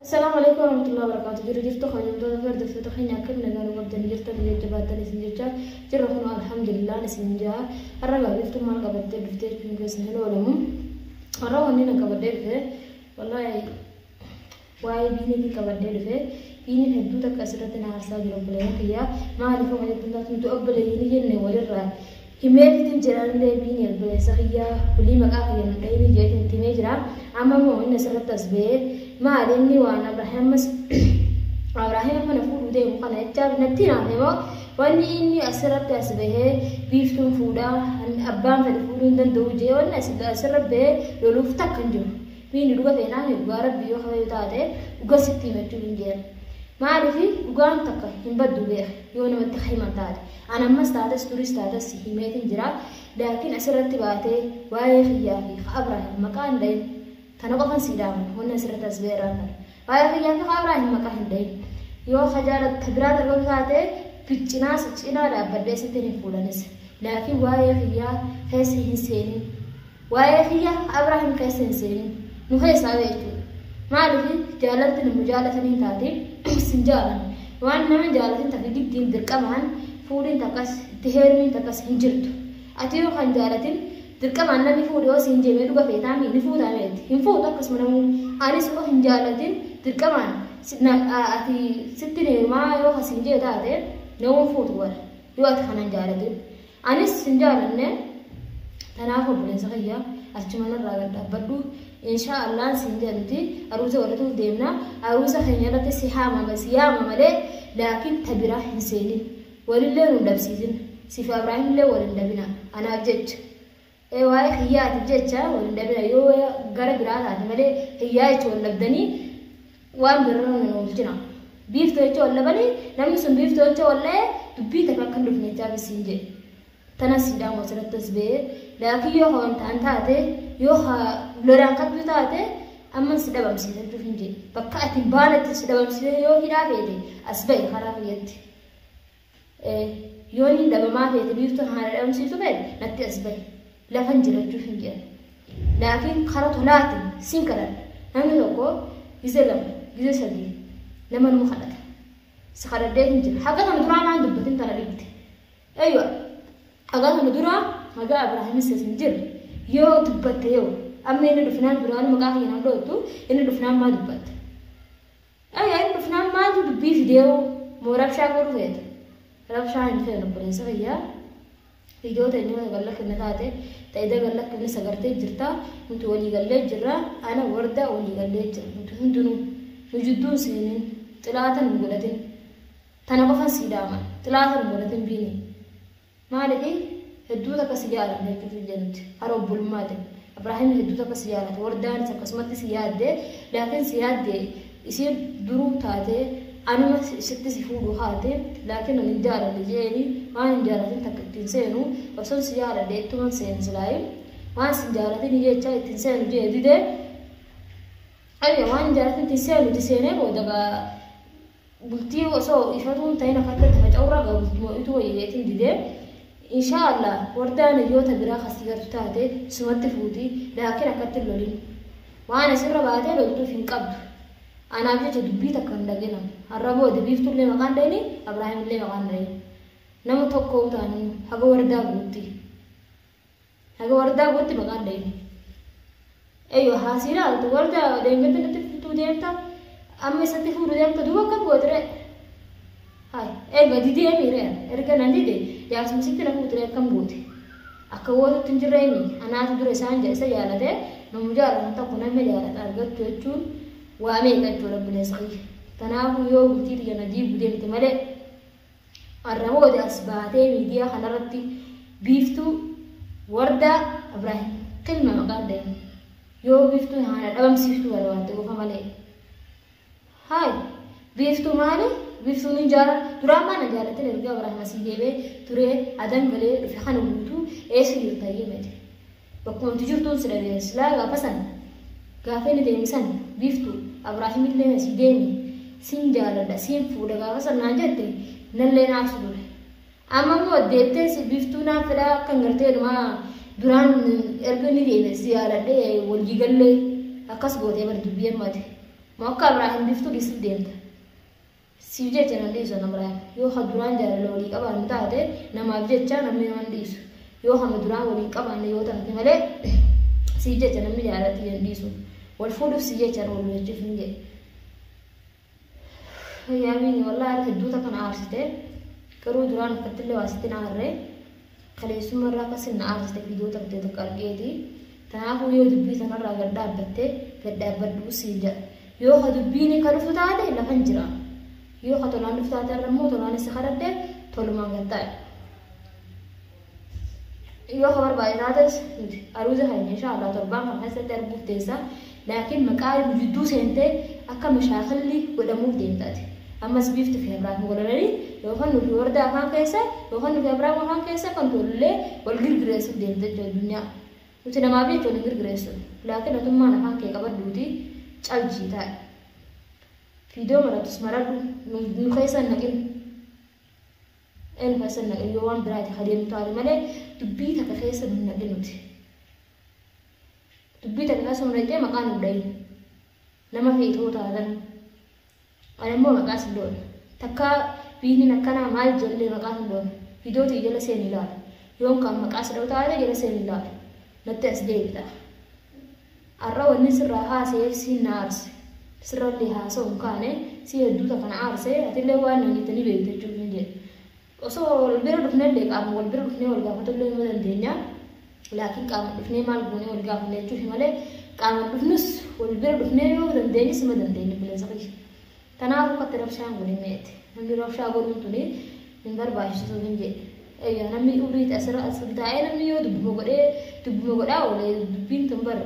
Assalaamu Aleeykum Warahmatullahi Wabarakaatuh Jirra jirtu kabajamtoota fi hordoftoota keenya akkam nagaa nu qabdanii jirtan jajjabaattan isin jecha jirra kun alhamdulillah isin jaa har'a gaafiftuu maal qabattee dhuftee jechuun keessa hin oolamu har'a wanni na qabadhee dhufe wallahi waa'ee biiniitiin qabadhee dhufe biiniin hedduu takka asirratti na aarsaa jiru obboleeyyan kiyya maaliif homa jettan taatu nuti obboleeyyan jenne walirraa Himeefitin jedhanillee biini obboleessa kiyya wly maqaa kiyya nun dhahini jeetin itti himee jira amma moo inni asirratti as bahee maali inni waan Abraahim ammas Abraahim amma na fuudhuu deemu kana jechaaf natti hinaafe moo wanni inni asirratti as bahee biiftuun fuudhaa abbaan fedhe fuudhuu hin danda'u jee wanni asirra bahee loluuf takka hin jiru biini dhuga feenaa dhugaa rabbii yoo kabayu taate dhuga sitti himachuu hin jeen Maaliif dhugaan takka hin baddu beeki yoo namatti ka himan taate. An ammas taates duris taates si himeetin jira. Laakiin asirratti baatee waa'ee kiyyaa fi ka Abraahim maqaa hin dhayin. Tana qofan sii dhaama wanni asirratti as ba'e irraan tana. Waa'ee kiyyaa fi ka Abraahim maqaa hin dhayin. Yoo ka jaalatu ta biraa argatu taate cinaa si cinaa dhaabbadhee sittin hin fuudhanis. Laakiin waa'ee kiyyaa keessa hin seenin. Waa'ee kiyya Abraahim keessa hin seenin. Nu keessaa ba'i jechuudha. Maaliif jaalalti nama jaalatanii taate sin jaalan. Waan nama hin jaalatin takka giddiin dirqamaan fuudhiin takkas itti heerumiin takkas hin jirtu. Ati yoo kan jaalatin dirqamaan namni fuudhi yoo siin jeemee dhuga feetaa mii ni fuutaa meeti. Hin fuutu akkasuma namuu. Anis yoo hin jaalatin dirqamaan ati sitti heerumaa yoo kan siin jee taate namuu fuutu bara. Yoo ati kana hin jaalatin. Anis sin jaalanne tanaaf obboleessa kiyya achuma narraa gad dhaabbadhu inshaa Allaahn siin jedha nuti aruuza godhatuuf deemna aruuza keenya irratti si haamama si yaama malee laakiin ta biraa hin seenin walillee nu hin dhabsiisin siif Abraahimillee wal hin dhabina anaaf jecha ee waa'ee kiyyaatiif jecha wal hin dhabina yoo gara biraa taate malee kiyyaa jecha wal dhabdanii waan birraa nan oolchina biiftuu jecha wal dhabanii namni sun biiftuu jecha wal dha'e dubbii takka akka hin dhufne jechaaf siin jedhe tana sii dhaamu asirratti as ba'ee laakiin yoo ka wantaan taate yoo ka lolaan qabdu taate amman si dhabamsiisa jechuuf hin jedhe bakka ati hin baanetti si dhabamsiisa yoo hidhaa feete as ba'e karaa kiyyatti Yoo inni dhabamaa feete biiftuun haala dhabamsiisu feete natti as bahi. Lafan jirachuuf hin jedhan. Laakiin kara tolaatiin sin kadhadha. Namni tokko gize lama, gize sadii nama numa kadhata. Si kadhadhee hin jira. Haga kana duraa maan dubbatin tana dhibde. Eeywa. Haga kana duraa haga Abrahaamis as hin jirre yoo dubbatte yoo amma inni dhufnaan duraan maqaa kiyya nan dhoottu inni dhufnaan maa dubbatte. Ayya inni dhufnaan maaltu dubbii fideewu moo rabshaa godhu feeta? Rabshaa hin feenu obboleessa kiyya. Viidiyoo teenya yoo gad lakkifne taate ta'ida gad lakkifne sagartee jirta nuti walii gallee jirra ana warda walii gallee jira nuti hundinuu nu jidduu hin seenin xilaata nu godhatin tana qofan sii dhaama xilaata nu godhatin biini. Maalifi hedduu takka si jaalanna jechuuf hin jennuti hara obbolummaati Abraahim hedduu takka si jaalata wardaanis akkasumatti si yaadde laakiin si yaadde isiin duruu taate anuma sitti si fuudhu haate laakiin ani hin jaaladhe jeeni waan hin jaalatin takka ittiin seenu osoon si jaaladhe ittuman seenu silaayi waan sin jaalatin jecha ittiin seenu jee dide ayya waan hin jaalatin ittiin seenu itti seenee booda gaa Bultii osoo ifatuu hin ta'in akkatti itti faca'urra gaa bultuma ituu wayya jeetiin didee inshaa Allah wardaan hiriyoota biraa kan si gartu taate sumatti fuuti laakiin akkatti hin lolin waan asirra baatee loltuuf hin qabdu anaaf jecha dubbii takka hin dhagina har'a booda biiftuullee maqaan dhayini Abrahaamillee maqaan dhayin nama tokko taanu haga wardaa guutti Haga wardaa gootti maqaan dhayini. Eeyyo haasii laaltu warda deemgatti natti fuutuu deemta amma isatti fuudhu deemta duuba akkam goote ree. Hay erga didee miiree erga nan dide jaarsuma sitti na fuutu ree akkam goote. Akka gootutti hin jirreemi anaatu dura isaan isa jaalate namu jaalatan tokko namni jaalata argachuu jechuun waa meeqa jechuudha obboleessa kiyya. Kanaafuu yoo bultii tiyya na diigu deemte malee Har'a booda as baatee miidiyaa kanarratti biiftuu wardaa Ibraahim kilma maqaan dhahin yoo biiftuun haana dhabamsiiftuu barbaadde qofa malee. Haay biiftuu maali? Biiftuun hin jaalan duraan maal na jaalatin erga Ibraahim asii deemee turee adan galee dhufe kana guutuu eessa jirta himete. Bakkuma ati jirtuun si dhabe silaa gaafa san gaafa inni deeme san biiftu Abraahimillee asii deemi sin jaaladha siin fuudha gaafa san naan jette nallee naaf ture. Amma immoo deebitee si biiftuu naaf fedhaa akkan gartee dhumaa duraan erga inni deeme si jaaladhee walii gallee akkas gootee bar dubbii ammaati. Moo akka Abraahim biftuu dhiisuuf deemta? Siif jecha nan dhiisu an Abraahim. Yoo ka duraan jaalala walii qabaannu taate namaaf jecha namni nama hin dhiisu. Yoo kama duraan waliin qabaanne yoo taate malee siif jecha namni jaalala tiyya hin dhiisu. Wal fuudhuuf si jecha hin oolu jechuuf hin jedhe. Yaamiin wallaahi har'a hedduu takka na aarsite. Garuu duraan akkattillee waa sitti hin aarre. Kaleessuma irraa akkasin na aarsite viidiyoo takka takka argeeti. Tanaafuu yoo dubbii tanarraa gad dhaabbatte gad dhaabbadhu siin jedha. Yoo ka dubbiin ka dhufu taate lafan jira. Yoo ka tolaan dhufu taate irra immoo tolaanis si kadhadhe tolumaan gad taa'i. Yoo ka barbaade taates nuti aruuza keenya inshaa Allah torbaan kana keessatti arguuf teessa. Laakiin maqaa nu jidduu seentee akka mashaakilli godhamuuf deemtaati. Ammas biiftu fi Abrahaam walolanii yookaan nuti warda afaan keessa yookaan nuti Abrahaam afaan keessa kan tolullee wal girgireessuuf deemte jechuudha addunyaa. Nuti namaaf jecha wal hin girgireessinu. Laakiin atummaan afaan kee qabadhuuti caljii taa'i. Fiidoo maratus maradhu nu keessa hin naqin. Nu keessa hin naqin yoo waan biraati ka deemtu taate malee dubbii takka keessa nu hin naqin nuti. Dubbii takka keessa nu naqxee maqaa nu dhayin. Nama feetoo taatan. Ani immoo maqaa sin dhoone. Takkaa biiniin akkanaa maal jallee maqaa sin dhoone. Viidiyoo tiyya jala seeni ilaali. Yoon kan maqaa si dha'u taate jala seeni ilaali. Natti as deebita. Har'a wanni sirraa haasa'eef siin na aarse. Sirrallee haasa'u hin kaane si hedduu takka na aarse atillee waan naan jette ni beekta jechuuf hin jedhe. Osoo wal bira dhufnellee qaama wal bira dhufnee wal gaafatullee nima dandeenya. Laakiin qaama dhufnee maal goonee wal gaafanna jechuufi malee qaama dhufnus wal bira dhufnee yoo dandeenyes nima dandeenya obboleessa kiyya. Kanaafuu akkatti rabshaan godhin meeti. Namni rabshaa godhuun tuni hin barbaachisu hin jedhe. Eeyyaa namni umrii asirra as taa'ee namni yoo dubbuma godhee dubbuma godhaa oole dubbiin tun bar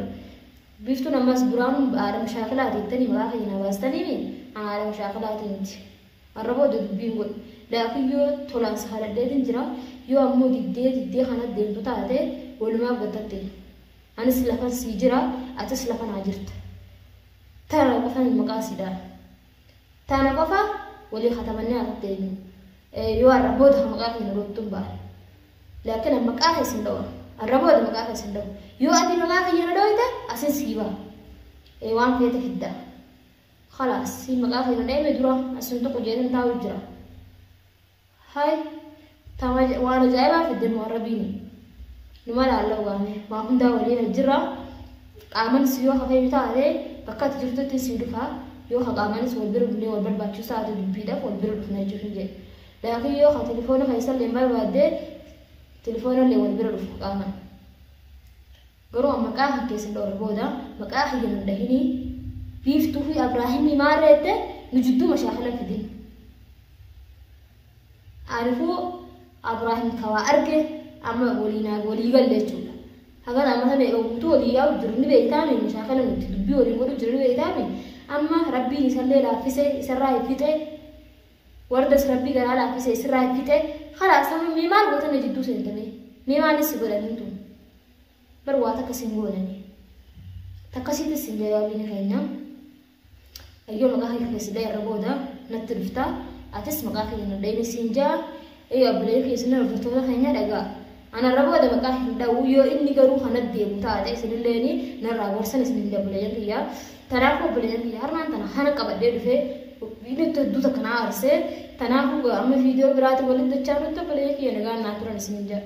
biiftuun ammas duraanuu haadha mashaakilaati jettanii maqaa keenya na baastaniimi haadha mashaakilaati miti. Har'a booda dubbiin godhu. Laakiin yoo tolaan si kadhadheetin jira yoo ammoo diddee diddee kana deemtu taate walumaaf gattatte. Anis lafan sii jira atis lafa naa jirta. Tana qofa maqaa sii dha'a. Tana qofa walii katabannee haa deemnu. Yoo har'a booda maqaa keenya dhooftuun ba'a. Laakiin maqaa keessa hin dha'u. Har'a booda maqaa keessa hin dha'u. Yoo ati maqaa kiyya na dhooyte asin sii ba'a. Waan feete fidda. Khalaas si maqaa kee na dhayme dura asin tokko jedhan taa'u jira. Hay tama waan ajaa'ibaa fidde moo rabbiini. Numa laalla waame waa hundaa walii jira. Qaamanis yoo hafee taate bakka ati jirtutti si dhufa yoo ka qaamanis wal bira dhufnee wal barbaachisu taate dubbiidhaaf wal bira dhufna jechuuf hin jedhe. Laakiin yoo ka telefoona keessallee hin barbaadde telefoonallee wal bira dhufu qaaman. Garuu an maqaa kan keessan dhoorre booda maqaa kiyya nun dhahinii biiftuu fi Abraahimii maarree jette nu jidduu mashaakila fidin. Anifuu Abraahim ka waa arge amma waliin walii galle jechuudha. Hagan amata meeqa guutuu walii yaa'u jiru ni beektaami mashaakila nuti dubbii waliin godhu jiru ni beektaami amma rabbiin isallee laaffise isarraa fixe wardas rabbii garaa laaffise isirraa fixe khalaas amma mee maal goota na jidduu seentame mee maalis si godhaniin tun. Bar waa takka sin goonani. Takkasiitis sin jawaabiin keenya. Ayyoo maqaa kee keessa irra booda natti dhufta. Atis maqaa kee na dhayni siin jaa. Eeyyo abbilee keessan hordoftoota keenya dhagaa. Ana irra booda maqaa hin dha'u yoo inni garuu kana deemu taate isinilleeni narraa gorsan isin hin dabaleeyyan kiyya. Tanaafuu obboleeyyan kiyya har'aan tana hana qabadhee dhufee inni hedduu takka na aarsee. Tanaafuu amma viidiyoo biraatiin walitti dachaa nutti obboleeyyan kiyya nagaan naa turan isin jaa.